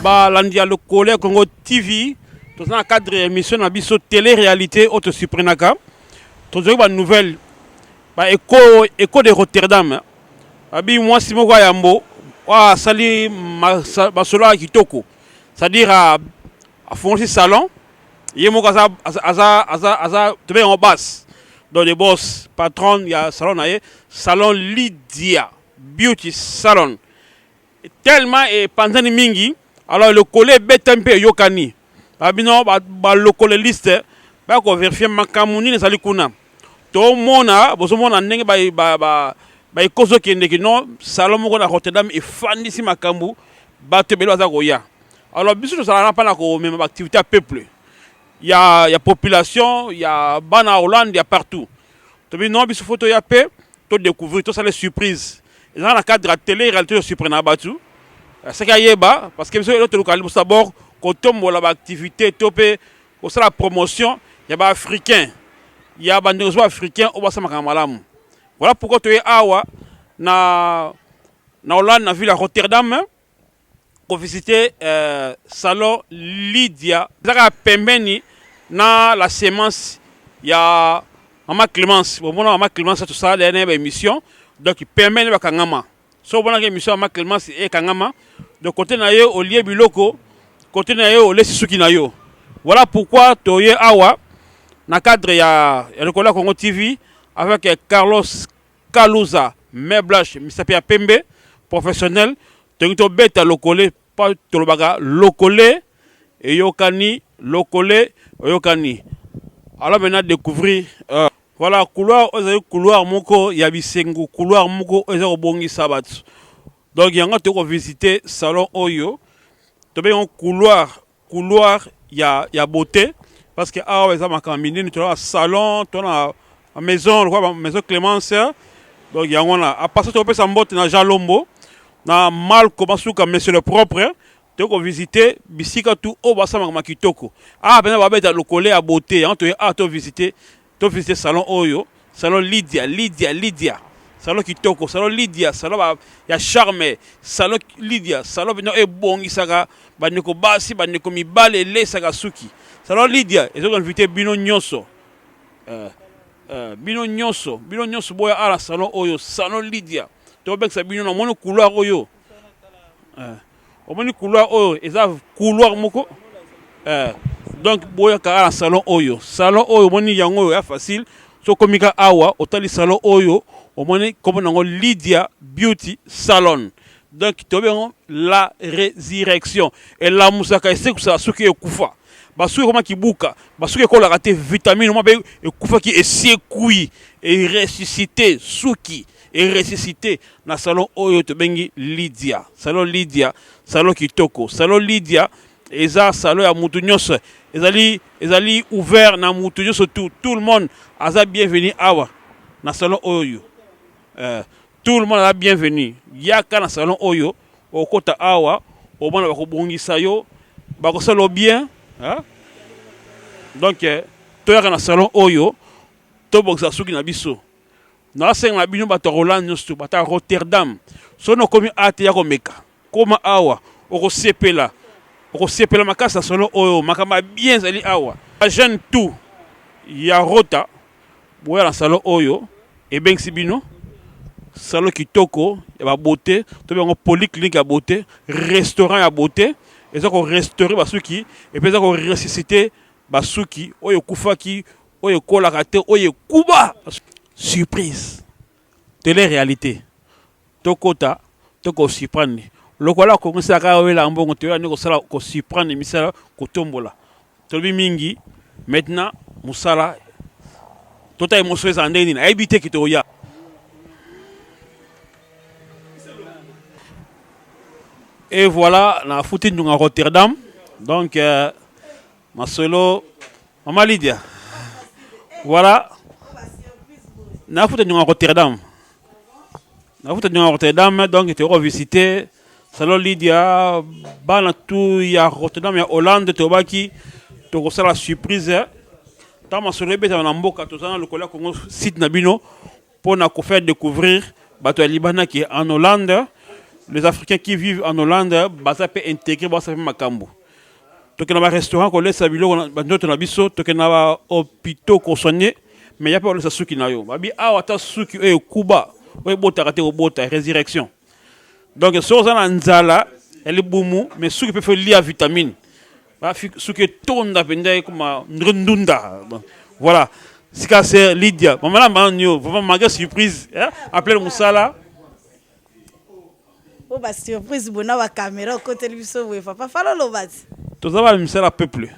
Balandi ya Lokole ya Congo TV, toza na cadre ya émission na biso télé réalité oyo tosuprenaka. Tozwaki ba nouvelle, ba écho, écho de Rotterdam. Abi mwasi moko ya yambo oyo asali masolo ya kitoko, c'est-à-dire afongoli salon ye moko, aza aza aza aza tobengi yango bas, donc de boss, patron ya salon na ye, salon Lydia Beauty Salon. Tellement epanzani mingi, alors lokolo ebetami mpe eyokani. Babino balokoleliste bakovérifier makambo nini ezali kuna. Tomona, bozomona ndenge baekozokendeki no salon moko na Rotterdam efandisi makambo, bato ebele baza koya. Alors biso tozalaka mpona komema baactivité ya peuple, ya population, ya bana Hollande, ya partout. Tobi non, biso faut toya mpe todécouvrir, tosala surprise. Ezala na cadre ya télé réalité, tosurprendre na bato soki ayeba, parce que biso elo toluka liboso d'abord kotombola baactivité to mpe kosala promotion ya baafricain, ya bandeko so baafricain oyo basala makambo malamu. Voilà pourquoi toye awa na Hollande, na ville ya Rotterdam, kovisiter salon Lydia. Eza kaka pembeni na La Semence ya Mama Clémence. Bomona Mama Clémence, tosala na baémission, donc pembeni bakangama. So omonaki émission ya Mama Clémence ekangama, donc côté na ye olie biloko, côté na ye olesi suki na yo. Voilà pourquoi toye awa na cadre ya Lokolo ya Congo TV avec Carlos Kaluza, main blanche, misapi ya pembe, professionnel. Tolingi tobeta lokole mpo tolobaka lokole eyokani, lokole oyokani. Alors maintenant découvrir, voilà couloir oyo ezali couloir moko ya bisengo, couloir moko oyo eza kobongisa bato. Donc yango tokovisiter salon oyo tobengi yango couloir ya beauté, parce que awa eza makambo minene. Toza na salon, to na maison lokola maison Clémence. Donc yango wana apasa, tokopesa mbote na Jean Lombo, na Malko Masuka, monsieur le propre. Tokovisiter bisika tu oyo basalamaka ma kitoko. Awa mpenza babeta lokole ya beauté. Yango toye awa tovisiter salon oyo, salon Lydia, Lydia, Lydia, salon kitoko, salon Lydia, salon ya charme, salon Lydia, salon mpenza oyo ebongisaka bandeko basi, bandeko mibale, elesaka suki. Salon Lydia ezokoinviter bino nyonso, bino nyonso, bino nyonso boya awa na salon oyo, salon Lydia. Tobekisa bino. Namoni couloir oyo, omoni couloir oyo eza couloir moko, donc boyaka kaka na salon oyo. Salon oyo omoni yango oyo ya facile. So okomi ka awa, otali salon oyo, omoni kombo nango Lydia Beauty Salon. Donc toyebi yango la résurrection, elamusaka, esekusaka soki ekufa, basuki ekomaki buka, basuki ekolaka te, vitamine mwa mpe ekufaki esekui, eressuscité, suki eressuscité na salon oyo tobengi Lydia. Salon Lydia, salon kitoko. Salon Lydia eza salon ya mutu nyonso, ezali ouvert na mutu nyonso, tout le monde aza bienvenu awa na salon oyo. Tout le monde aza bienvenu. Yaka na salon oyo, okota awa, omona bakobongisa yo, bakosala bien, hein? Donc toyaka na salon oyo, tobongisa suki na biso. Nasenga na bino bato ya Hollande nyonso, bato ya Rotterdam, soki okomi a te, ya komeka koma awa, okosepela, okosepela makasi na salon oyo. Makambo ya bien ezali awa. Bajeune tout ya Rota, boya na salon oyo ebengisi bino, salon kitoko ya babeauté, to yango polyclinique ya beauté, restaurant ya beauté. Eza korestaurer basuki et puis eza koressusciter basuki oyo ekufaki, oyo ekolaka te, oyo ekuba. Surprise, télé réalité, tokota, tokosurprendre. Lokola akongisaka oyela mbongo, toyela nde kosala, kosurprendre, misala kotombola. Tolobi mingi, maintenant mosala tota émotion ezala ndenge nini, ayebi te ke tokoya. Et voilà, nafuti ndunga Rotterdam. Donc masolo Mama Lydia, voilà, nafuta ndunga Rotterdam, nafuta ndunga Rotterdam. Donc tokovisiter salon Lydia. Bana tu ya Rotterdam, ya Hollande, tobaki tokosala surprise. Ntango masolo ebetama na mboka, toza na Lokolo ya Congo, site na bino, mpona kofaire découvrir bato ya libanda ke en Hollande. Les Africains qui vivent en Hollande baza pe intégré, baza pe makambo. Tokende na ba restaurant kolesa biloko ba nzoto na biso, tokende na ba hôpitaux kosoigner, mais ya pe kolesa suki na yo. Babi awa ata suki oyo ekuba, oyo ebotaka te kobota, résurrection. Donc soki oza na nzala ya libumu, mais suki pe faut lia vitamine. Suki etonda mpenza ekoma ndunda. Voilà. Sika c'est Lydia. Maman na maman yo, vraiment malgré surprise, hein? Appelez musala. Po ba surprise bona ba caméra okoteli biso boye, papa fala oloba ti. Toza ba misala peuple.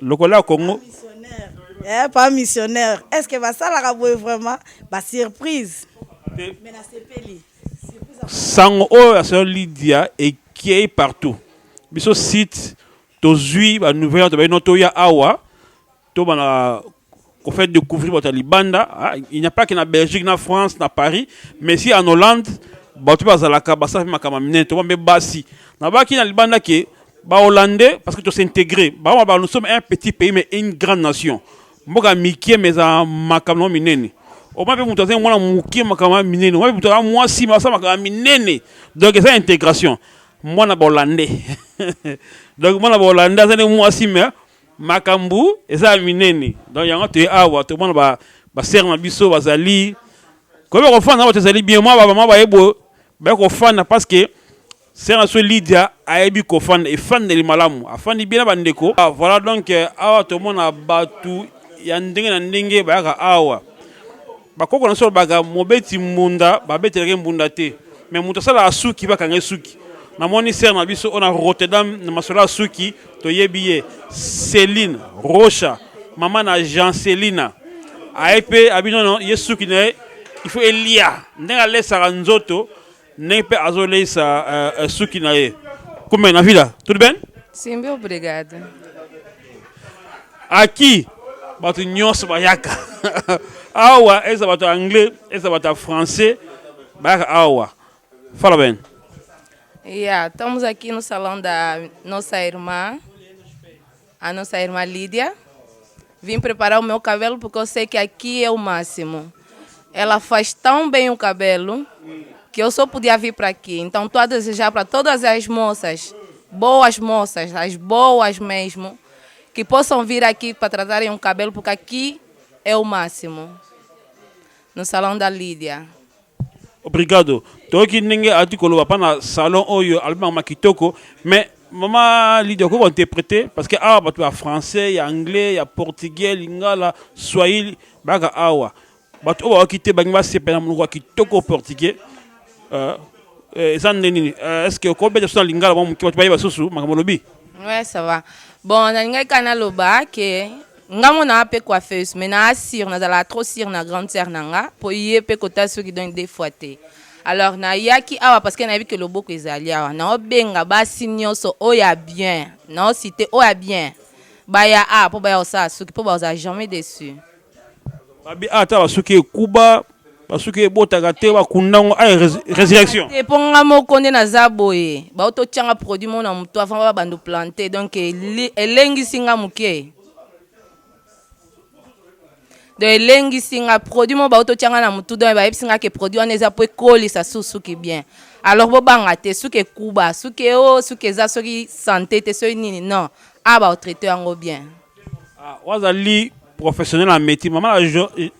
Lokola ya Congo. Missionnaire. Eh, pas missionnaire. Est-ce que basalaka boye vraiment ba surprise? Mais nasepeli. Sango oyo ya sœur Lydia ekei partout. Biso site tozwi ba nouvelle tobayi no toya awa tobana kofaire découvrir bato ya libanda. Ah, il n'y a pas que na Belgique, na France, na Paris, mais si en Hollande bato bazalaka basala mpe makambo ya minene. Toba mpe basi nabaki na libanda ke Bahollandais, parce que tos'intégrer bango ba, nous sommes un petit pays mais une grande nation. Mboka mike mais eza makambo na minene. Oma mpe moto azali mwana moke, makambo ya minene. Oma mpe moto aza mwasi, mais asala makambo ya minene. Donc eza intégration. Mwana Bahollandais, donc mwana Bahollandais azali mwasi mais makambo eza ya minene. Donc yango toye awa, tomona basere na biso bazali koyeba kofanda. Bato ezali bien, mwa bamama baye boye, baye kofanda parce que sere na biso Lydia ayebi kofanda, efandeli malamu, afandi bien na bandeko. Ah, voilà. Donc awa tomona bato ya ndenge na ndenge bayaka awa. Bakoko na biso balobaka mobeti mbunda babetelaki mbunda te, mais moto asalaka suki bakanga suki. Namoni sere na biso oyo na Rotterdam na masolo ya suki, toyebi ye, Céline Rocha, mama na Jancelina. Aye mpe abi nono ye suki na ye il faut elia ndenge alesaka nzoto, ndenge mpe azoleisa suki na ye. Kumbe na vida tudo bem? Sim, bem, obrigada. Aki bato nyonso bayaka awa, eza bato ya anglais, eza bato ya français, bayaka awa. Fala bem. Yeah, estamos aqui no salão da nossa irmã, a nossa irmã Lídia. Vim preparar o meu cabelo porque eu sei que aqui é o máximo. Ela faz tão bem o cabelo que eu só podia vir para aqui. Então estou a desejar para todas as moças, boas moças, as boas mesmo, que possam vir aqui para tratarem o cabelo, porque aqui é o máximo. No salão da Lídia. Obrigado. Toyoki ndenge ati koloba mpa na salon oyo, alobi makambo kitoko. Mais mama Lydia, okoki kointerpréter, parce que awa bato ya français, ya anglais, ya portugais, lingala, swahili bayaka awa. Bato oyo bayoki te, bangi basepela na monoko ya kitoko portugais. Eza nde nini? Est ce que okobeta biso na lingala mwa moke, bato bayeba susu makambo olobi? Ouais, ça va. Bon, nalingaki kaka naloba ke nga mo naa mpe coiffeuse, mais naa sûre, nazalaka trop sûre na grande sœur na nga, mpo ye mpe kota soki donc deux fois te. Alors nayaki awa parce que nayebi ke loboko ezali awa. Naobenga basi nyonso oyo ya bien, naocite oyo ya bien, baya awa mpo baya kosala suki, mpo bazala jamais déçu. Babi ata basuki ekuba, basuki ebotaka te, bakunda yango, ay résurrection. Te, mpo nga moko nde naza boye, baototianga produit moko na motu avant babando plante, donc elengisi nga moke. Donc elengisi nga produit moko baototianga na motu, donc bayebisi nga ke produit wana eza po ekolisa su suki bien. Alors bobanga te, suki ekuba, suki o suki eza soki santé te, soki nini, non, awa baotraite yango bien. Ah, wazali professionnel na métier, mama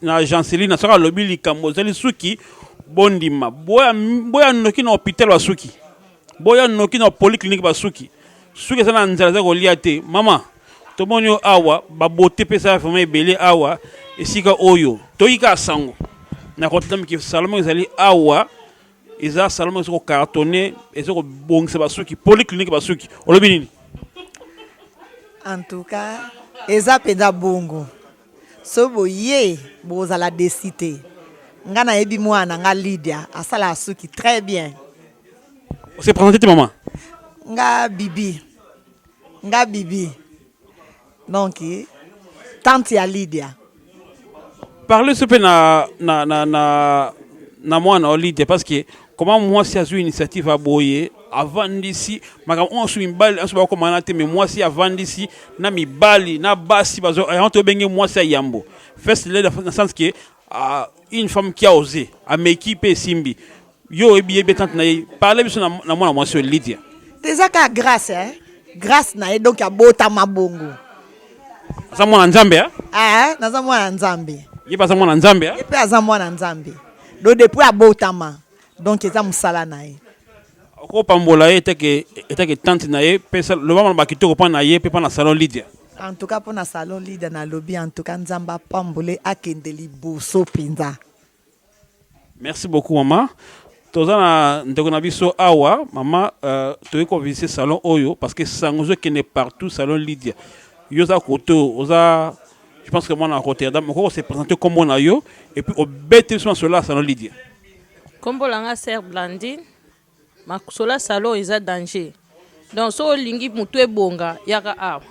na Janceline. Soki alobi likambo ezali suki, bondima. Boya, boya noki na hôpital basuki, boya noki na polyclinique basuki. Suki eza na nzala, eza kolia te. Mama, tomoni yo awa, babote mpe eza vraiment ebele awa. Esika oyo toyoki kaka sango na Rotterdam ke salon ezali awa, eza salon eza kocartonne, eza kobongisa basuki, polyclinique basuki. Olobi nini? En tout cas eza mpenza bongo. So boye bozala déçus te. Nga nayebi mwana nga Lydia asalaka suki très bien. Ose présente te, mama? Nga Bibi, nga Bibi, donc tante ya Lydia. Parle so mpe na mwana o Lydia, parce que comment mwasi azwi initiative aboye, avandisi makambo oyo so mibali nyonso bakomana te, mais mwasi avandisi na mibali na basi bazo yango, tobenge mwasi ya yambo, first lady, na sens que une femme qui a osé, ameki mpe esimbi. Yo oyebi ye bien tante na ye. Parle biso na, na mwana mwasi oyo Lydia. Eza kaka grâce hein? Grâce na ye donc abotama bongo. Aza mwana Nzambe hein? Eh, naza mwana Nzambe. Ye pe aza mwana Nzambe hein? Ye pe aza mwana Nzambe. Donc depuis abotama donc eza musala na ye. Okopambola ye etake etake tante na ye pe loba maloba kitoko mpo na ye pe mpo na salon Lydia. En tout cas mpo na salon Lydia nalobi en tout cas Nzambe apambole akende liboso mpenza. Merci beaucoup maman. Toza na ndeko na biso awa mama euh, toyei ko visiter salon oyo parce que sango ezokende partout salon Lydia. Yo oza kote oza je pense que mwana Rotterdam okoki se présenter kombo na yo et puis obete biso masolo ya salon Lydia. Kombo na nga sœur Blandine. Masolo ya salon eza danger. Donc soki olingi mutu ebonga yaka awa.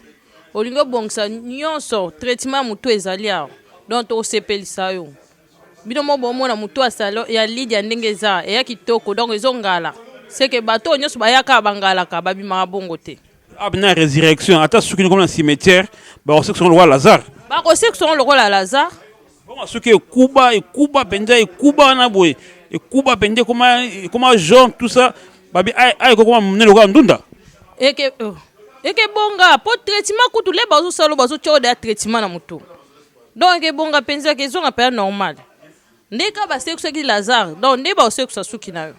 Olingi obongisa nyonso traitement ya mutu ezali awa. Donc tokosepelisa yo. Bino moko bomona mutu ya salon ya Lydia ndenge eza eya kitoko donc ezo ngala. C'est que bato oyo nyonso bayaka bangalaka babimaka bongo te. Awa na resurrection ata suki nikomi na cimetière bakosekisa ngo lokola Lazare. Bakosekisa ngo lokola Lazare. Bongo soki ekuba ekuba mpenza ekuba wana boye ekuba mpenza ekoma ekoma jaune tout ça babi ay ay ekokoma monene lokola ndunda. Eke oh. Eke bonga po traitement kutu le bazosala bazotia oyo deya traitement na motu. Donc eke bonga mpenza eke ezonga mpenza normal. Nde kaka basekusaki Lazare donc nde bakosekusa suki na yo.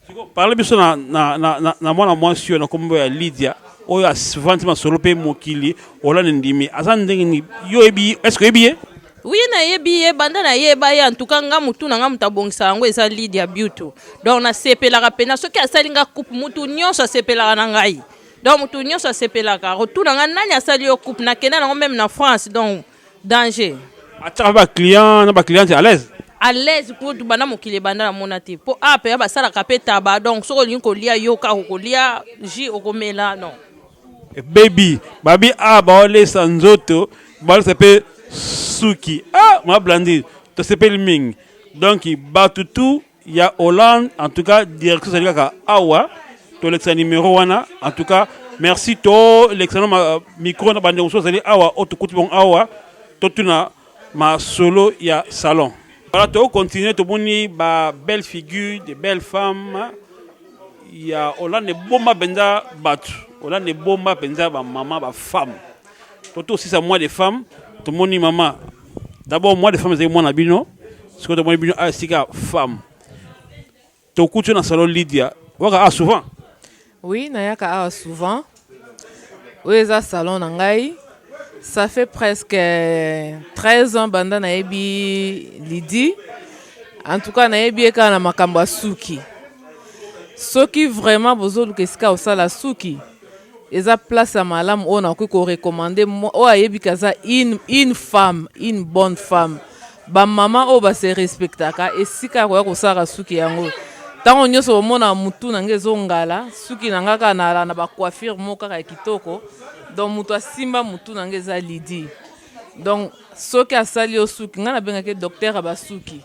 Sikoyo parle biso na, na, na, na, na mwana mwasi oyo na kombo ya Lydia oyo avandi masolo mpe mokili Hollande ndimi aza ndenge nini? Yo oyebi, est-ce que oyebi ye? Oui nayebi ye banda nayeba ye en tout cas nga mutu na nga mutu abongisa yango eza Lydia Beauty donc nasepelaka pena soki asali nga coupe mutu nyonso asepelaka na ngai donc mutu nyonso asepelaka akotuna nga nani asali yo coupe nakenda nango meme na France donc danger. Atiaka ba client na ba cliente à l'aise. À l'aise kutu banda mokili ebanda na mona te po awa penza basalaka pe taba donc soki olingi kolia yo kaka okolia jus okomela non. Baby babi awa baolesa nzoto baolesa pe suki ah ma Blandine tosepeli mingi donc batu tout ya Hollande en tout cas direction ezali kaka awa tolekisa numero wana en tout cas merci tolekisa na micro na bandeko mosusu bazali awa oyo tokuti bango awa totuna masolo ya salon. Voilà to continuer tomoni ba belle figure de belles femmes ya Hollande ebomba mpenza bato Hollande ebomba mpenza ba mama ba femme to tosisa mois de femme tomoni mama D'abord mois de femme ezali mwana bino sikoyo tomoni bino awa esika femme tokuti yo na salon Lydia waka awa souvent. Oui nayaka awa souvent oyo eza salon na ngai ça fait presque 13 ans banda nayebi Lydie en tout cas nayebi ye kaka na makambo ya suki soki vraiment bozoluka esika osala suki Eza place ya malamu oyo nakoki ko recommander oyo ayebi ke aza une une femme une bonne femme ba maman oyo ba se respectaka esika ya koya kosalaka suki yango tango nionso bomonaka mutu na nga ezo ngala suki na nga kaka nalala na ba coiffure moko kaka ya kitoko donc mutu asimba mutu na nga eza Lydie donc soki asali yo suki nga nabengaka ye docteur ya ba suki.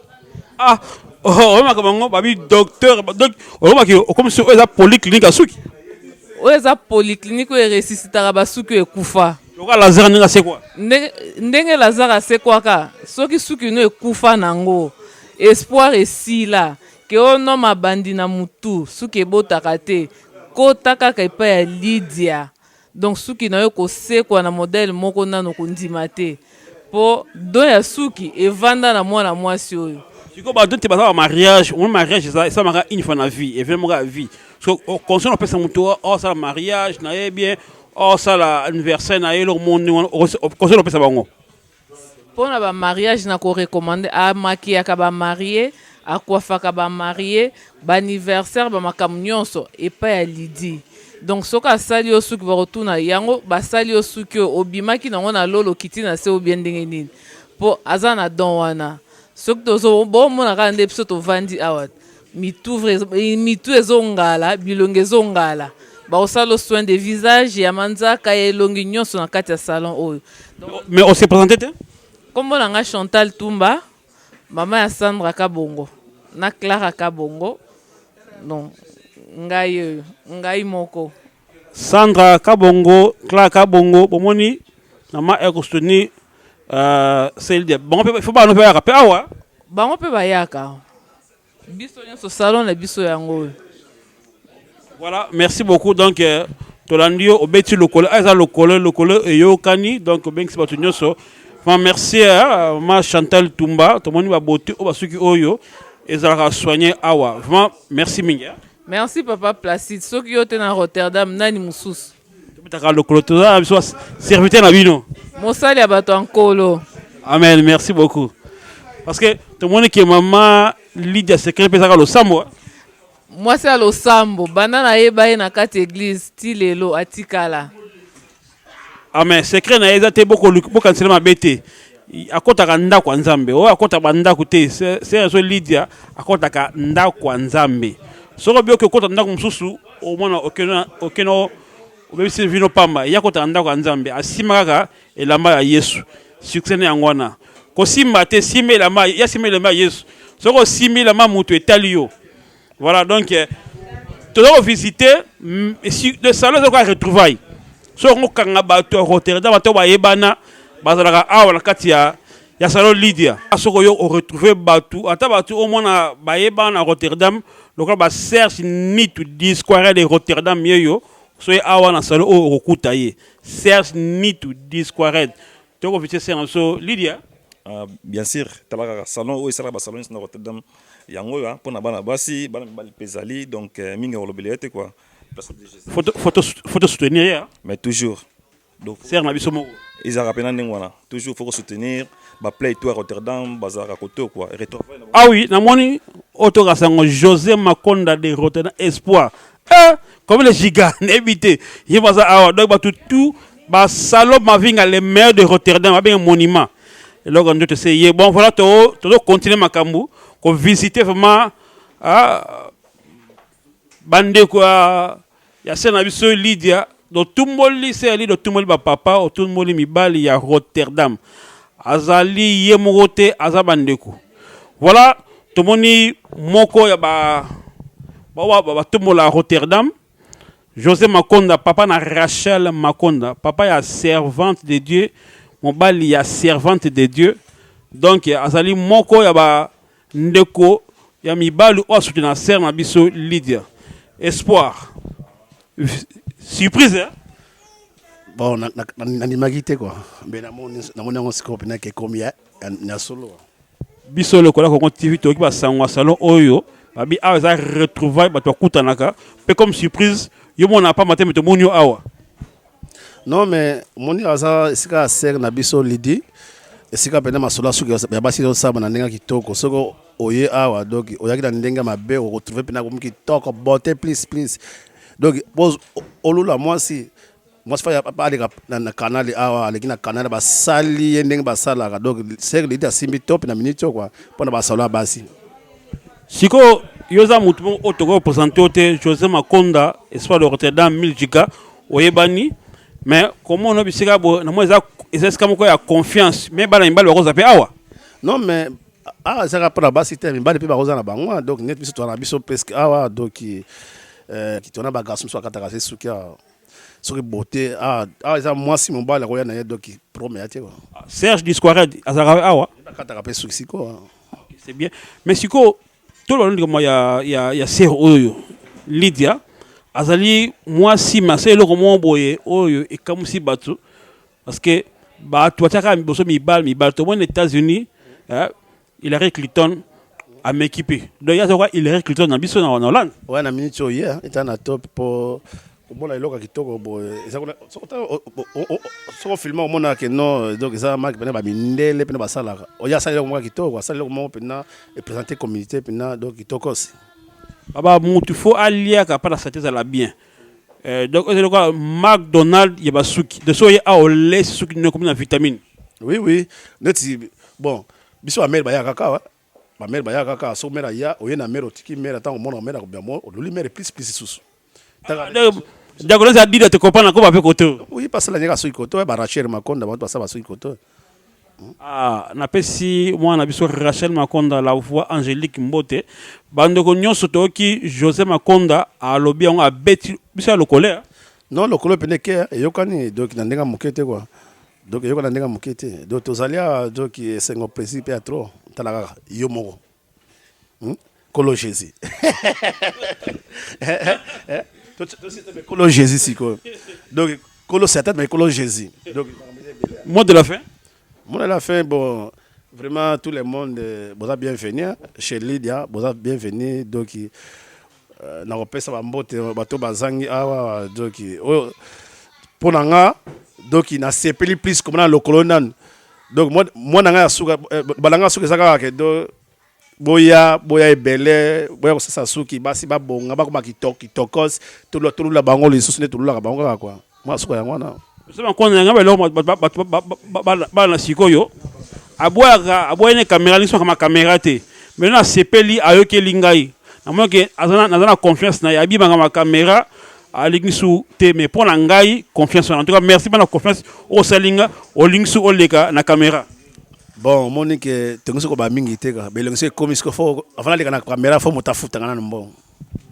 Ah oyebaka bango babi docteur donc oyebaki okomisi oyo eza polyclinique ya suki oyo eza polyclinique oyo eresisitaka basuki oyo ekufa lokola lazare ndenge asekwa ndenge lazare asekwaka soki suki no ekufa nango espoir esila ke oyo no mabandi na mutu suki ebotaka te kota kaka epai ya Lydia Donc suki na yo ekosekwa na modèle moko nanu okondima te po don ya suki evanda na mwana mwasi oyo. Sikoyo ba don te baza ba mariage omoni mariage eza esalamaka une fois na vie evenement moko ya vie sikoyo conseil opesa mutu osala mariage na ye bien osala anniversaire na ye eloko moko ndenge wana conseil opesa bango. Pona ba mariage na ko recommande a maquillaka ba marie, a coiffaka ba marie, ba anniversaire ba makambo nionso epai ya Lydie. Donc soki asali yo suki bako tuna yango basali yo suki oyo obimaki nango na lola okiti na se ou bien ndenge nini? Po aza na don wana. Soki tozo bo mona kaka nde biso tovandi awa mitu mitu ezo ngala bilongi ezo ngala bakosala yo soin de visage ya manzaka ya elongi nionso na kati ya salon oyo. Mais o se presenter te? Kombo na nga Chantal Tumba, mama ya Sandra Kabongo na Clara Kabongo donc ngai oyo ngai moko. Sandra Kabongo, Clara Kabongo bomoni mama eko soutenir euh, Celdia. Bango pe faut bana pe bayaka pe awa. Bango pe bayaka. Biso nyonso salon na biso yango oyo. Voilà, merci beaucoup. Donc tolandi yo, obeti lokolo, eza lokolo, lokolo eyokani. Donc obengisi bato nyonso. Enfin, merci ma Chantal Tumba, tomoni babote oyo basuki oyo ezalaka soigné awa. Vraiment merci mingi, hein. Merci papa Placide. Soki yo te na Rotterdam, nani mosusu? Tobetaka lokolo, toza na biso serviteur na bino. Mosali ya bato ya Nkolo. Amen, merci beaucoup. Parce que tomoni ke mama Lydia secret mpe ezaka losambo, hein. Mwasi ya losambo, banda nayeba ye na kati église ti lelo atikala. Amen. Secret na ye eza te, bokanisela mabe te. Akɔtaka ndako ya Nzambe oyo, akɔtaka bandako te. Sœur so Lydia akɔtaka ndako ya Nzambe. Soki obioki okɔta ndako mosusu, omona okende obebisi vino pamba. Ye akɔtaka ndako ya Nzambe, asimba kaka elamba ya Yesu. Succès na yango wana, kosimba te, simba elamba ya, simba elamba ya Yesu. Soki osimbi elamba, moto etali yo. Voilà, donc toza kovisite le salon, eza koka retrouvaille. Soki okokanga bato ya Rotterdam, bato bayebana bazalaka awa na kati ya salon Lydia. Soki oyo oretrouve bato, ata bato omona bayebana na Rotterdam, lokola baSerge Nitu Disquare de Rotterdam, yeyo soki awa na salon oyo okokuta ye, Serge Nitu Disquared. Tokovisite sœur na biso Lydia. Ah, bien sûr, tala kaka salon oyo esalaka basalon nyonso na Rotterdam, yango oyo mpona bana basi, bana mibali mpe ezali. Donc mingi ya kolobela ye te quoi. Faut soutenir ye. Mais toujours. Donc sœur na biso moko. Ezalaka mpena ndenge wana, toujours faut soutenir baplay to ya Rotterdam, bazalaka koto quoi. Ah oui, namoni oyo tokasa yango, José Makonda de Rotterdam Espoir, eh, comme le giga nayebi te, ye baza awa. Donc bato tout basalon Mavinga, le meilleur de Rotterdam, babenga monument eloko nzoto se ye. Bon voilà, tozo continuer makambo kovisite vraiment, ah, bandeko ya sœur na biso Lydia. Totumboli sœur Lydia, otumboli bapapa, otumboli mibali ya Rotterdam. Azali ye moko te, aza bandeko. Voilà, tomoni moko ya ba batombola Rotterdam, José Makonda, papa na Rachel Makonda, papa ya servante de Dieu, mobali ya servante de Dieu. Donc azali moko ya bandeko ya mibali oyo asuki na sœur na biso Lydia Espoir. Surprise, hein? Bon, nandimaki te quoi, mais namoni yango sikoyo mpena ke ekomi ya solo. Biso lokola Kongo TV, toyoki basango ya salon oyo, babi awa eza retrouvaille, bato bakutanaka mpe. Comme surprise, yo mona pamba te, me tomoni yo awa. Non, mais omoni, aza esika ya sœur na biso Lidi, esika mpena masolo ya suki ya basi ezosala na ndenge ya kitoko. Soki oye awa, donc oyaki na ndenge ya mabe, okotrouve mpena komi kitoko, beauté plus plus. Donc olula mwasi, mwasi fa aleka na canal awa, aleki na canal, basali ye ndenge basalaka. Donc sœur Lidi asimbi top na minute oyo quoi, mpona basalo ya basi. Sikoyo yo oza motu moko oyo tokoki kopresente yo te. José Makonda Espoir de Rotterdam 1000 giga, oyebani, mais komona bisika boye, namoni eza esika moko ya confiance. Mais bana mibali bakoza mpe awa? Non, mais awa ezaka mpona basi te, mibali mpe bakoza na bango. Donc neti biso toza na biso presque awa, donc tona bagarçon mosusu akataka se suki awa. Soki beauté awa eza mwasi, mobali akoya na ye, donc problème ya te quoi. Serge Disquared azalaka awa? Akataka mpe suki sikoyo. C'est bien. Mais sikoyo toloba likambo ya sœur oyo Lydia. Azali mwasi, mais asali eloko moko boye oyo ekamwisi bato, parce que bato batiaka liboso mibali, mibali. Tomoni na États-Unis, Hillary Clinton ameki mpe. Donc ye aza kwa Hillary Clinton na biso na Hollande. Ouais, na minute oyo ye eza na top, mpo komona eloko ya kitoko boye eza kuna. Soki ofilme, omonaka ke non, donc eza marque mpena bamindele mpena basalaka. Oyo asali eloko moko ya kitoko, asali eloko moko mpena eprésente communauté mpena, donc kitokosi. Baba mutu faut aliaka mpa na santé ezala bien. Donc ezali lokola McDonald ya basuki de so oye awa, olesi suki nino ekomi na vitamine. Oui, neti bon, biso bamères bayaka kaka awa, bamères bayaka kaka. Soki mère aya, oye na mère, otiki mère, ntango omona mère akobia mo, oluli mère plus plus lisusu. Diagonese adida te comprendre ko bape kote. Oui, basala ndenge soki koto, baRachel Makonda, bato basala basuki koto. Ah, napesi mwana na biso Rachel Makonda, la voix angélique, mbote. Bandeko nyonso, toyoki José Makonda alobi yango, abeti biso ya lokole. Non, lokolo pene ke eyokani, donc na ndenge ya moke te quoi. Donc eyokani na ndenge ya moke te. Donc tozali awa, donc esengo, plaisir mpe ya trop. Tala kaka yo moko. Kolo Jésus. Kolo Jésus sikoyo. Donc Kolo Satan mais Kolo Jésus. Donc mot de la fin. Mot de la fin bon vraiment tout le monde euh, boza bienvenue hein, chez Lydia, boza bienvenue donc euh, nakopesa bambote bato bazangi awa donc oyo mpo na nga donc nasepeli plus komona lokolo nanu donc mwana nga ya suka euh, bala nga ya suka eza kaka ke do Boya boya ebele boya kosasa suki basi babonga bakoma kitoko kitokos tolula bango lisusu nde tolulaka bango kaka kwa mwa suka yango wana. Biso bakonzi na ngai beloko bato bana sikoyo aboyaka aboyi ne kamera alingi soka makamera te mais nasepeli ayokeli ngai namoni ke aza na confiance na ye abimaka makamera alingi su te mais mpo na ngai confiance wana en tout cas merci mpo na confiance oyo osali nga olingi su oleka na kamera. Bon omoni ke tongi soko ba mingi te ka belongi soki ekomi siko fo avant naleka na camera fo moto afuta nga nanu mbongo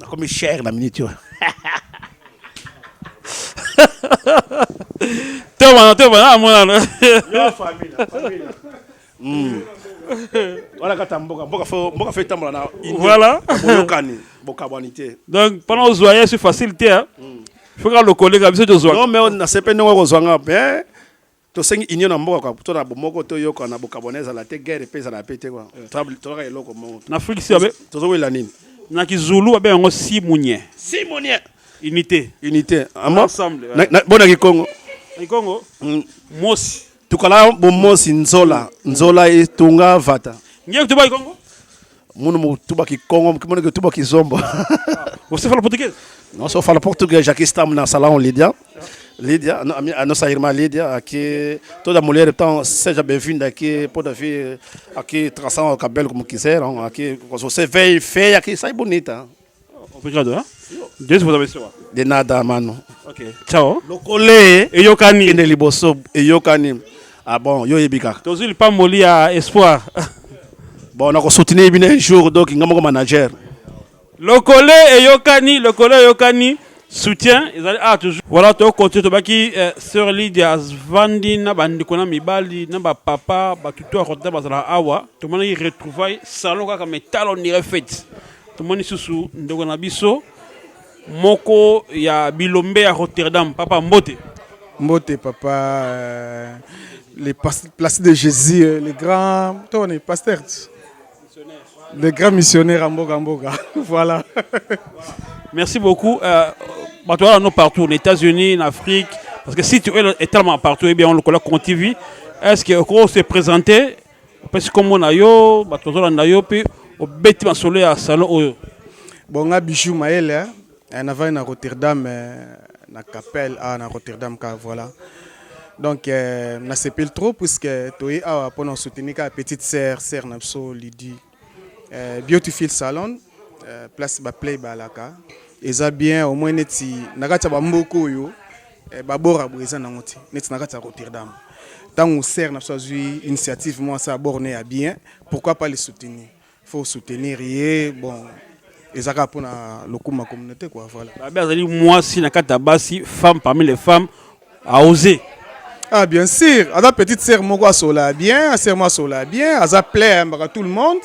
nakomi cher na minute oyo. Tobana tobana amonana. Yo famille famille. Mm. Wana kata mboka mboka fo mboka fo etambola na voilà boyokani bokabwani te. Donc pendant ozwa ye c'est facile te hein. Faut ka lokolega biso tozwa. Non mais na sepe ndenge okozwa nga mais Tosengi union na mboka quoi to na bomoko toyokana bokabwana ezala te guerre pe ezala pe te quoi tozalaka eloko moko. Na Afrique si babe tozo wela nini? Na kizulu babe yango simunye. Simunye. Unité. Unité. Ensemble. Na, na, bona kikongo. Kikongo? Mosi. Tukala bomosi nzola, nzola etunga vata. Ngiye kutuba kikongo? Munu mutuba kikongo, munu kutuba kizombo. Você fala português? Não, só falo português. Aqui estamos na Salão Lídia. Lídia, a minha, a nossa irmã Lídia, aqui toda mulher, então seja bem-vinda aqui, pode vir aqui traçar o cabelo como quiser, aqui você vem feia aqui, sai bonita. Obrigado, hein? Deus vous abençoe. De nada, mano. Ok, ciao. Lokole eyokani. Kende liboso eyokani. Ah bon, yo yebi kaka. Tozwi lipamboli ya espoir. Bon, nako soutenir bino un jour donc nga moko manager. Lokole eyokani, lokole eyokani. Soutien ezali ah toujours. Voilà to continue tobaki euh, sœur Lydia azvandi na bandeko na mibali na ba papa bato to ya bazala awa tomonaki retrouvailles salon kaka mais talo on dirait fête. Tomoni susu ndeko na biso moko ya bilombe ya Rotterdam papa mbote. Mbote papa euh, les place de Jésus euh, les grands toi on est pasteur les grands missionnaires à mboka mboka voilà. Merci beaucoup euh, bato wana no partout aux États-Unis en Afrique parce que si tu es tellement partout et eh bien on le connaît TV est-ce que oko se présenter Opesi kombo na yo, bato bazolanda yo mpe obeti masolo ya salon oyo. Bon nga Bijou Mayele eh, navandi na Rotterdam eh, na Capelle awa na Rotterdam kaka voilà. Donc eh, nasepeli trop puisque toye awa mpona soutenir kaka petite sœur sœur na biso Lydie eh, Beautiful Salon eh, place ba play balaka eza bien au moins neti na kati ya bamboka oyo Eh, babord ya boye eza nango te neti na kati ya Rotterdam ntango sere na biso azwi initiative mwa asala bord ne ya bien pourquoi pas le soutenir faut soutenir ye bon eza kaka mpona lokumu ya communauté quoi voilà Babe azali mwasi na kati ya basi, femme parmi les femmes a osé. Ah bien sûr, aza petite sœur moko asola bien, sœur moko asola bien, aza play ayambaka tout le monde,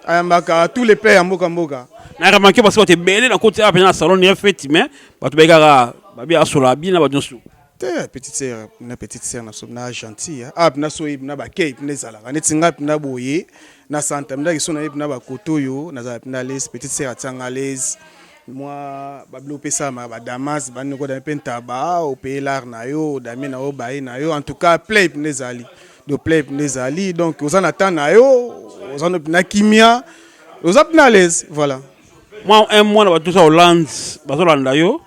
ayambaka tous les play ya mboka mboka. Na remarqué parce que bato ebele na koti awa mpenza na salon ya feti mais bato baye kaka babi asola bien na bato nyonso. Te petite sœur na petite sœur na so na gentille ah na so na ba kei na ezalaka neti nga na boye na santa ndaki so na ye na ba koto oyo nazala na l'aise petite sœur atianga à l'aise mwa babilo opesamaka badamas baniko dame mpe ntaba opeye lar na yo dame na yo baye na yo en tout cas play mpe ezali do play mpe ezali donc oza na temps na yo oza na kimia oza mpe na l'aise voilà mwa un mois na bato ya Hollande bazolanda yo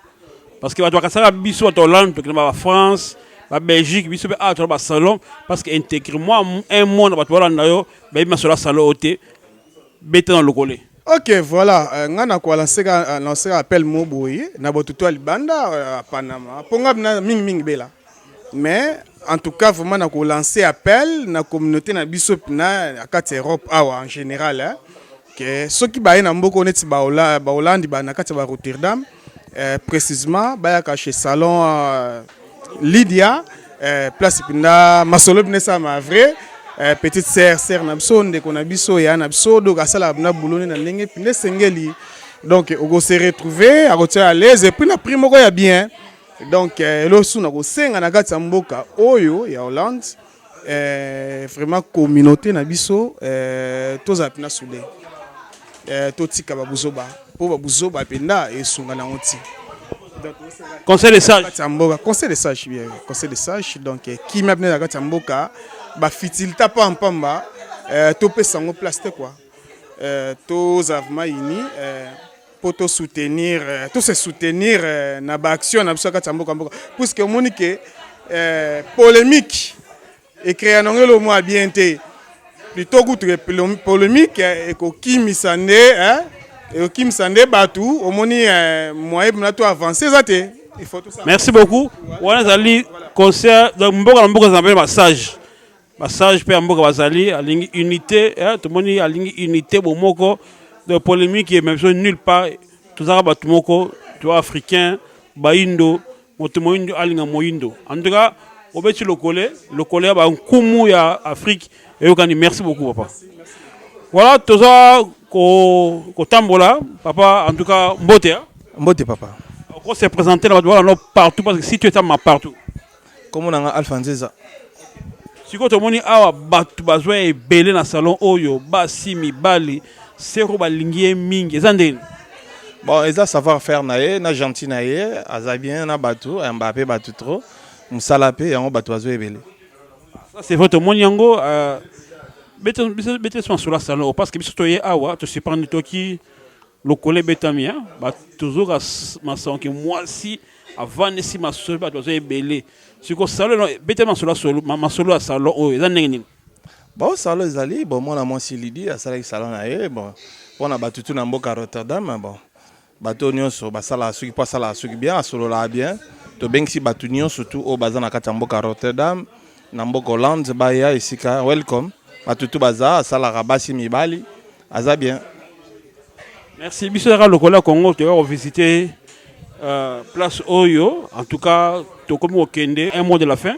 parce que bato bakasaka biso bato ya Hollande tokende ba France ba Belgique biso mpe awa toza ba salon parce que intègre mwa un mois na bato balanda yo bayebi masolo ya salon oyo te beta na lokole. Ok voilà euh, nga na ko lancer ka euh, lancer appel mo boye na bato to ya libanda euh, Panama mpo nga na mingi mingi bela mais en tout cas vraiment na ko lancer appel na communauté na biso na kati ya Europe awa en général hein, que soki baye na mboka neti ba Hollande ba na kati ya ba Rotterdam euh, précisément bayaka chez salon euh, Lydia euh, place mpinda masolo mpina esalama vrai. Eh, petite sœur, sœur na biso, ndeko na biso, ya na biso, donc asala na boulot na ndenge pinde esengeli. Donc oko se retrouver, akotia à l'aise et puis na prix moko ya bien. Donc eh, elosu na kosenga na kati ya mboka oyo ya Hollande, eh, vraiment communauté na biso eh, tozala mpena soudé. Eh, totika babuzoba mpo babuzoba mpenza esunga nango ti. Conseil des sages. Kati ya mboka, conseil des sages, bien, conseil des sages. Donc eh, kimia mpena na kati ya mboka, bafitilita pampamba eh, topesa yango place te quoi. Eh, tozala vraiment uni eh, mpo tosoutenir eh, tose soutenir eh, na baaction na biso ya kati ya mboka mboka, puisque omoni ke eh, polémique ecréa nango eloko moko ya bien te. Plutôt kutu ke polémique ekokimisa nde eh, ekokimisa nde bato. Omoni eh, moyen mpena to avance eza te, il faut tosala. Merci beaucoup. Wana ezali conseil. Donc mboka na mboka ezala mpe basage, basage mpe ya mboka bazali, alingi unité eh, tomoni alingi unité, bomoko. De polémique emema biso nulle part. Tozalaka bato moko to africain, bayindo, moto moyindo alinga moyindo. En tout cas obeti lokole lokole ya bankumu ya Afrique eyokani. Merci beaucoup, papa. Voilà, toza kotambola, papa. En tout cas mbote, hein? Mbote, papa. Oko se présenter na bato wana no partout, parce que si tu es ma partout. Kombo na nga Alpha Nzeza. Sikoyo tomoni awa bato bazwa ebele na salon oyo, basi, mibali, sero balingi ye mingi. Eza ndeni? Bon, eza savoir faire na ye, na gentil na ye, aza bien na bato, ayambaka mpe bato trop, mosala mpe yango bato bazwa ebele. Ça c'est vrai, tomoni yango. Bete so masolo ya salon oyo, parce que biso toye awa tosepani, toki lokolo ebetami, hein? Bato tozoka masonke, mwasi avandisi masolo, bato bazwa ebele. Sikoyo salon eno, bete masolo ya solo, masolo ya salon oyo eza ndenge nini? Bon, salon ezali bon, mwana mwasi Lidi asalaki salon na ye, bon, mpona bato tu na mboka Rotterdam. Bon, bato nyonso basalaka suki, mpo asalaka suki bien, asololaka bien. Tobengisi bato nyonso tu oyo baza na kati ya mboka Rotterdam, na mboka Hollande, baya esika, welcome. Bato tu baza, asalaka basi, mibali, aza bien. Merci. Biso ezaka lokola ya Congo, toya kovisite place oyo. En tout cas tokomi kokende. Un mot de la fin?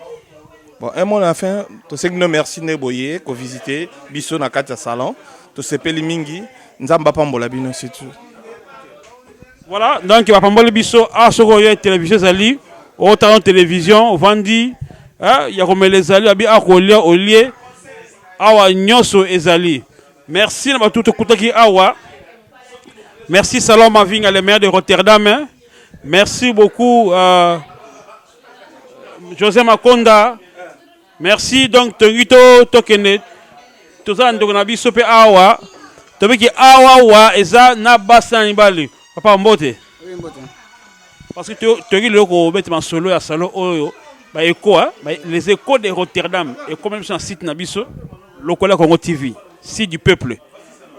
Bon, un mot de la fin, tosengi bino merci nde boye kovisite biso na kati ya salon. Tosepeli mingi, Nzambe apambola bino, surtout. Voilà, donc bapamboli biso. A soki oye, télévision ezali, otala télévision, ovandi eh, ya komela ezali, abi akolia olie awa, nyonso ezali. Merci na bato tokutaki awa. Merci Salon Mavinga, le maire de Rotterdam, hein. Merci beaucoup José Makonda, merci. Donc tongi to tokende, toza na ndeko na biso mpe awa. Tobiki awa wa eza na basi na mibali. Papa, mbote. Oui, mbote. Parce que toyoki lelo kobeta masolo ya salon oyo, baécho, hein, les échos de Rotterdam ekomi biso na site na biso Lokola Congo TV, site du peuple.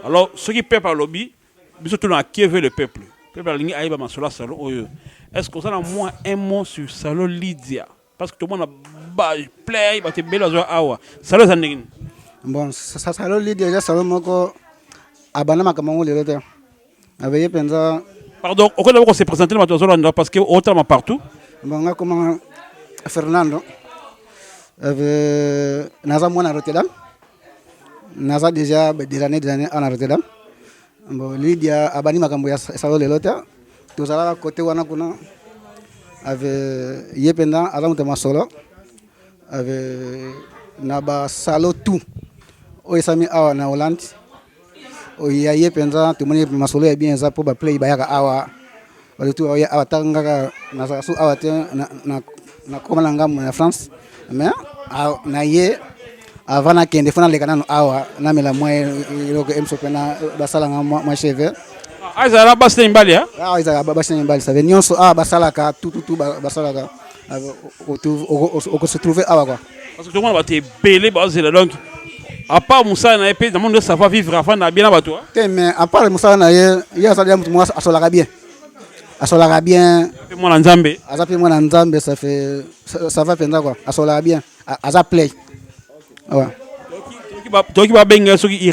Alors soki peuple alobi, biso tuna qui veut le peuple. Peuple alingi ayeba masolo ya salon oyo. Est ce que oza na mwa un mot sur salon Lydia? Parce que tomona baplay, bato ebele bazwa awa. Salon eza ndenge nini? Bon, salon Lydia eza salon moko abanda makambo yango lelo te, aveye mpenza. Pardon, okoki d'abord se présenter na bato bazolanda, parce que otalama partout. Bon, nga koma Fernando, naza mwana Rotterdam, naza déjà des années, des années awa na Rotterdam. Bon, Lydia abandi makambo ya salon lelo te. Tozalaka kote wana kuna ave ye mpenza aza moto ya masolo ave na basalon tout oyo esami awa na Hollande. Oyo ya ye mpenza, tomoni masolo ya bien eza mpo baplay bayaka awa, bato tu oya awa. Tanga kaka nazala su awa te, nakoma na ngambo ya France, mais na ye avant nakende, fo naleka nano awa, namela mwa eloko emso mpe na basalanga mwa cheveux. Ezala basi na mibali? Awa ezalaka basi na mibali, save nyonso awa basalaka tututu, basalaka, okose trouver awa quoi. Parce que tomona bato ebele bazela. Donc à part mosala na ye mpe, namoni nde savoir vivre, afanda bien na bato. Te, mais à part mosala na ye, ye azali ya moto moko asolaka bien, asolaka bien. Mpe mwana Nzambe. Aza mpe mwana Nzambe, ça fait ça va mpenza quoi. Asolaka bien, aza play, ouais. Toki babenga soki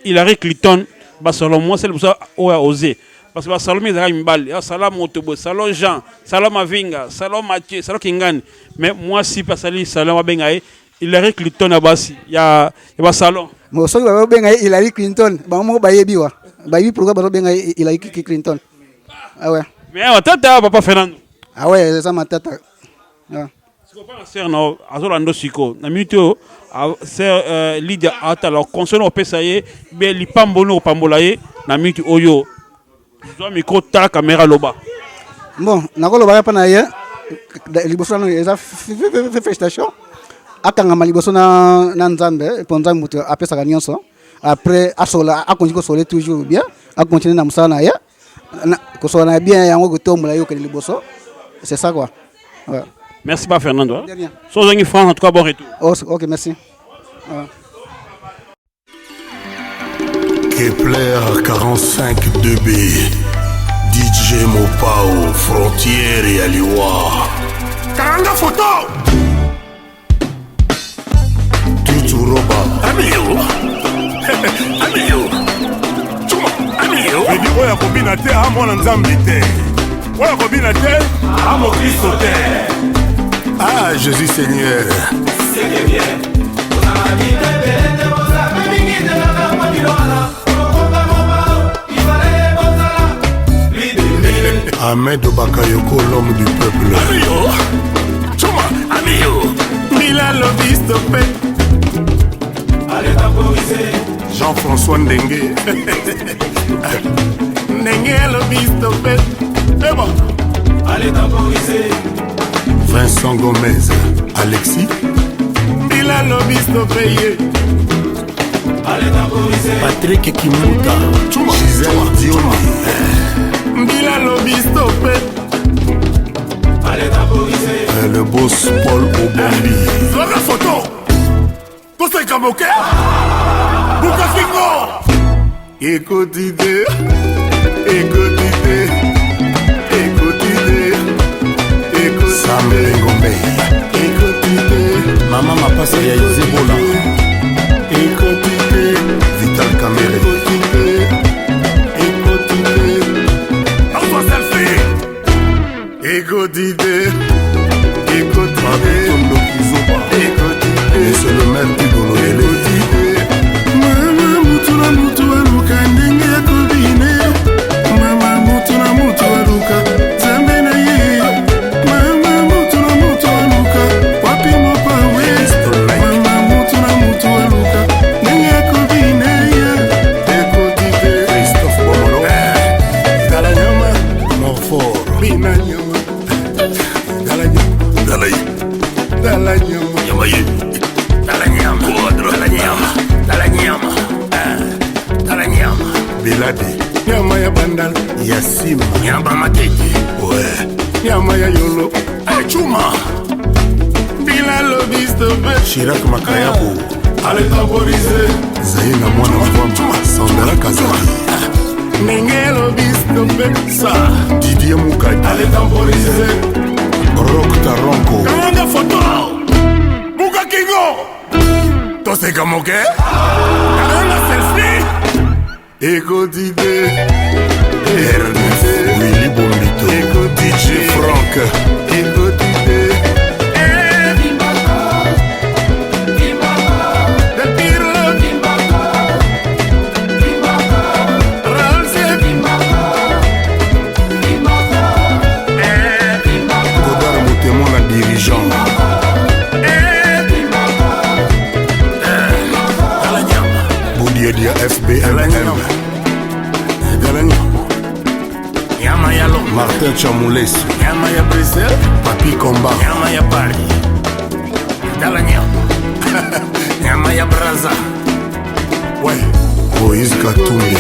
Hillary Clinton, basalo mwasi liboso oyo aose, parce que basalon mingi ezalaka mibali: salon moto boye, salon Jean, salon Mavinga, salon Mathieu, salon Kingani. Mais mwasi mpe asali salon, babenga ye. Hillary Clinton ya basi ya ya ba salon. Mo soki bazobenga ye Hillary Clinton, bango moko bayebi wa. Bayebi pourquoi bazobenga ye Hillary Clinton. Ah ouais. Mais awa tata papa Fernando. Ah ouais, eza matata. Ah. Sikoyo mpona sœur na yo azolanda sikoyo na minute oyo sœur euh, Lydia atala conseil na opesa ye be lipamboli na kopambola ye na minute oyo Zwa micro tala camera loba. Bon, nakoloba mpo na ye liboso nano eza félicitation akangama liboso na, na nzambe mpo nzambe moto apesaka nyonso après asola akontinue kosole toujours bien akontinue na mosala na ye kosola na bien yango kotombola ye okende liboso c'est ça quoi ouais. Merci pas Fernando. So ozangi France en tout cas bon retour. Oh, ok merci. Ouais. Kepler 45 2B DJ Mopao frontière ya liwa Karanga photo Tutu Roba Amiyo Amiyo Chuma Amiyo Edi oyo akobina te a mwana nzambe te oyo akobina te a mokristo te Ah Jésus Seigneur C'est bien Ahmed Bakayoko, l'homme du peuple. Amiyo, Chuma, Amiyo, Mila lobi stoppe. Allez temporiser. Jean-François Ndengue. Ndenge alobi stoppe. Eba. Allez temporiser. Vincent Gomez, Alexis. Bila lobi stoppe ye. Patrick Kimuta, Gisèle Dioni. Mbila lobi stoppe. Euh, le boss Paul Obombi. Zwaka photo. Toseka moke. Buka kingo. Ekoti te, ekoti te, ekoti te, ekoti Sam Ngombe. Ekoti te. Mama Mapasa ya Izebola. Ekoti te. Vital Kamere. Ekoti te. Ekoti te. Azwa selfie. Ekoti te. Ekoti te. Babito Ndoki Zoba. Ekoti te. Monsieur le maire Hugo Loyele. Ekoti te. Mama mutu na mutu aluka ndenge ya kobine. Mama mutu na mutu aluka nzambe na ye. Mama mutu na mutu aluka wapi mopawe. Mama mutu na mutu aluka ndenge ya kobine ye. Ekoti te. Christophe Bomolo. Tala nyama. Morfort. Bina nyama. Tala nyama. Tala ye. Tala nyama. Nyama ye. Tala nyama. Tala nyama. Tala nyama. Tala nyama. Belade. Nyama ya bandal. Ya nsima. Nyama matete. Ouais. Nyama ya yolo. Eh, chuma. Bila lobi stoppe. Chirac Makayabo. Allez temporiser. Zaina mwana mvwama. Sandra Kazadi. Ndenge lobi stoppe. Sa. Didier Mukadi. Allez temporiser. Rock Taronko. Kanga photo. Buka kingo. Toseka moke. Kanga selfie. Ekoti te. Ernest Willy Bombito. Ekoti DJ Frank. Ekoti te. Del Pirlo. Ralse. Godard Motemona dirigeant. Tala nyama. Boudiadia FBMM. Tala nyama. Nyama ya Londres. Martin Chamoulès. Nyama ya Bruxelles. Papi Komba. Nyama ya Paris. Tala nyama. Nyama ya Brazza. Ouais. Moïse Katumbi.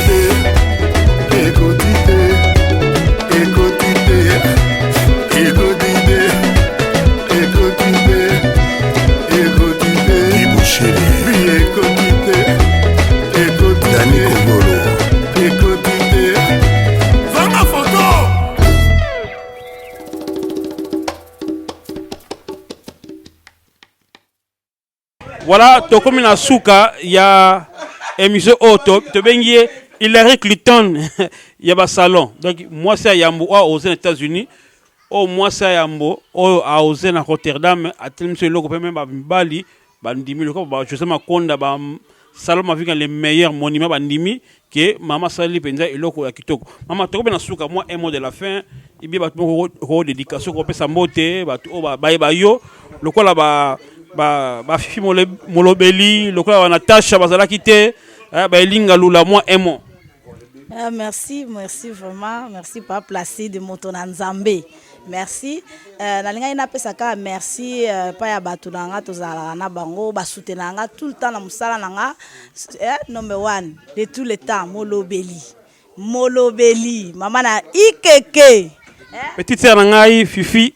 Ekoti te. Ekoti te. Ekoti te. Ekoti te. Ekoti te. Guy Boucheli. Oui, ekoti te. Ekoti te. Dani Kogolo. Ekoti te. Zanga photo. Voilà, tokomi na suka ya émission oyo tobengi ye Hillary Clinton ya ba salon. Donc mwasi ya yambo oyo aose na États-Unis, oyo mwasi ya yambo oyo aose na Rotterdam, atelemisi eloko mpe meme ba mibali Bandimi lokola ba Jose Makonda ba Salon Mavinga le meilleur monument bandimi ke mama asali mpenza eloko ya kitoko. Mama tokomi na suka mwa un mot de la fin ebie bato moko ko dédicace kopesa mbote bato oyo bayeba yo lokola ba ba ba Fifi Molobeli lokola ba Natacha bazalaki te eh, ba Elinga Lula mwa un mot. Ah, merci, merci vraiment. Merci Pa Placide moto na Nzambe. Merci. Euh, nalingaki napesa kaka merci euh, pa ya bato na nga tozalaka na bango basoutenaka nga tout le temps na mosala na nga eh, number one de tout le temps molobeli molobeli mama na ikeke eh? Petite sœur na ngai Fifi.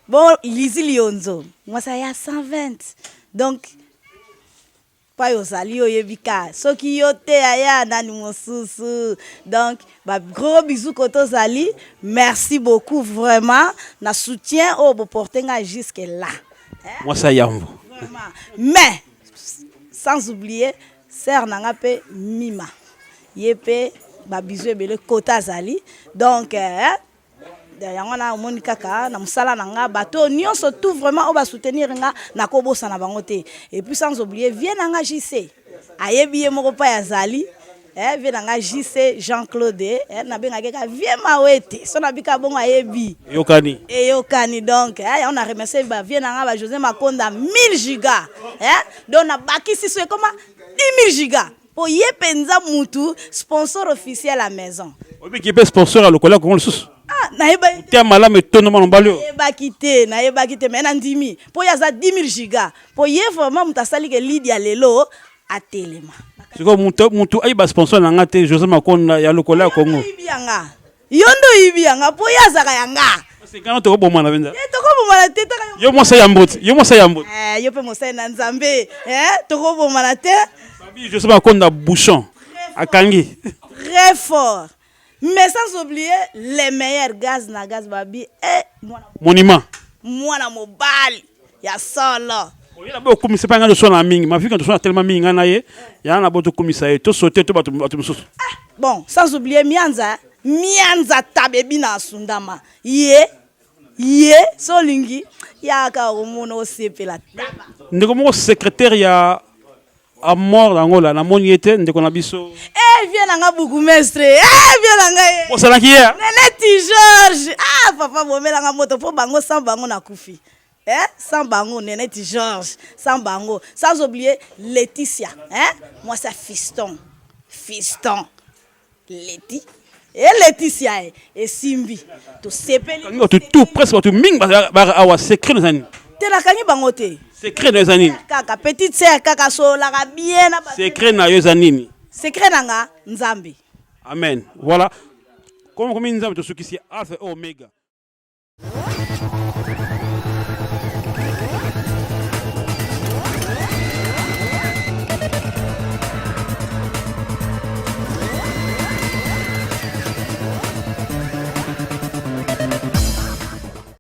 Bon Lizzy Lionzo mwasi ya 120 donc Pai ozali oyebi ka soki yo te yaya nani mosusu donc ba gros bisous kote ozali merci beaucoup vraiment na soutien oyo bo porte nga jusque là. Mwasi ya yambo. Vraiment mais sans oublier sœur na nga pe Mima ye pe ba bisous ebele kote azali donc eh, Yango wana omoni kaka na mosala na nga bato oyo nyonso tout vraiment oyo ba soutenir nga nakobosana bango te. Et puis sans oublier vieux na nga JC ayebi ye moko pai azali eh, vieux na nga JC Jean Claude eh, nabengaki kaka vieux Mawete so nabika bongo ayebi Eyokani. Eyokani donc eh, yango na remercier ba vieux na nga ba José Makonda 1000 giga eh, donc nabakisi so ekoma 10000 giga. Po ye penza mutu sponsor officiel ya maison. Oyebi ki pe sponsor ya lokola Congo lisusu? Ah, nayebaki te. Malamu etondo mwana mobali oyo. Nayebaki te, nayebaki te mais nandimi. Po ye aza 10000 giga. Po ye vraiment mutu asali ke Lydia lelo atelema. Sikoyo mutu mutu ayeba sponsor na nga te Jose Makonda ya lokola ya Congo. Oyebi ya nga. Yo nde oyibi ya nga po ye azalaka ya nga. Sekana tokobomana penza. Eh, tokobomana te taka yo mwasa ya mboti, yo mwasa ya mboti. Eh, yo pe mosali na Nzambe. Eh, tokobomana te. Babi Jose Makonda bouchon akangi. Très fort. Mais sans oublier les meilleurs gaz na gaz babi eh mwana monument. Mwana mobali ya solo. Oyela bo kumisa pa nga toswana mingi, mafika toswana tellement mingi nga na ye, yana na bo tokumisa ye, to sauter to bato bato mosusu. Ah, bon, sans oublier Mianza, Mianza tabebi na asundama. Ye ye solingi yaka omona osepela taba. Ndeko moko secrétaire ya Amor Angola namoni ye te ndeko na biso. Eh vieux na nga bourgmestre. Eh vieux na nga ye. Osalaki ye? Neneti Georges. Ah papa bomela nga moto po bango sans bango nakufi. Eh sans bango Neneti Georges, sans bango. Sans oublier Laetitia, hein? Mwasi ya fiston. Fiston. Leti. Eh Laetitia eh esimbi. Tosepeli. Kangi bato tout presque bato mingi ba awa secret na nini? Te nakangi bango te. Secret na eza nini? Kaka petite sœur kaka solaka bien na ba. Secret na yo eza nini? Secret na nga Nzambe. Amen. Voilà. Comme comme Nzambe tosukisi Alpha et Omega.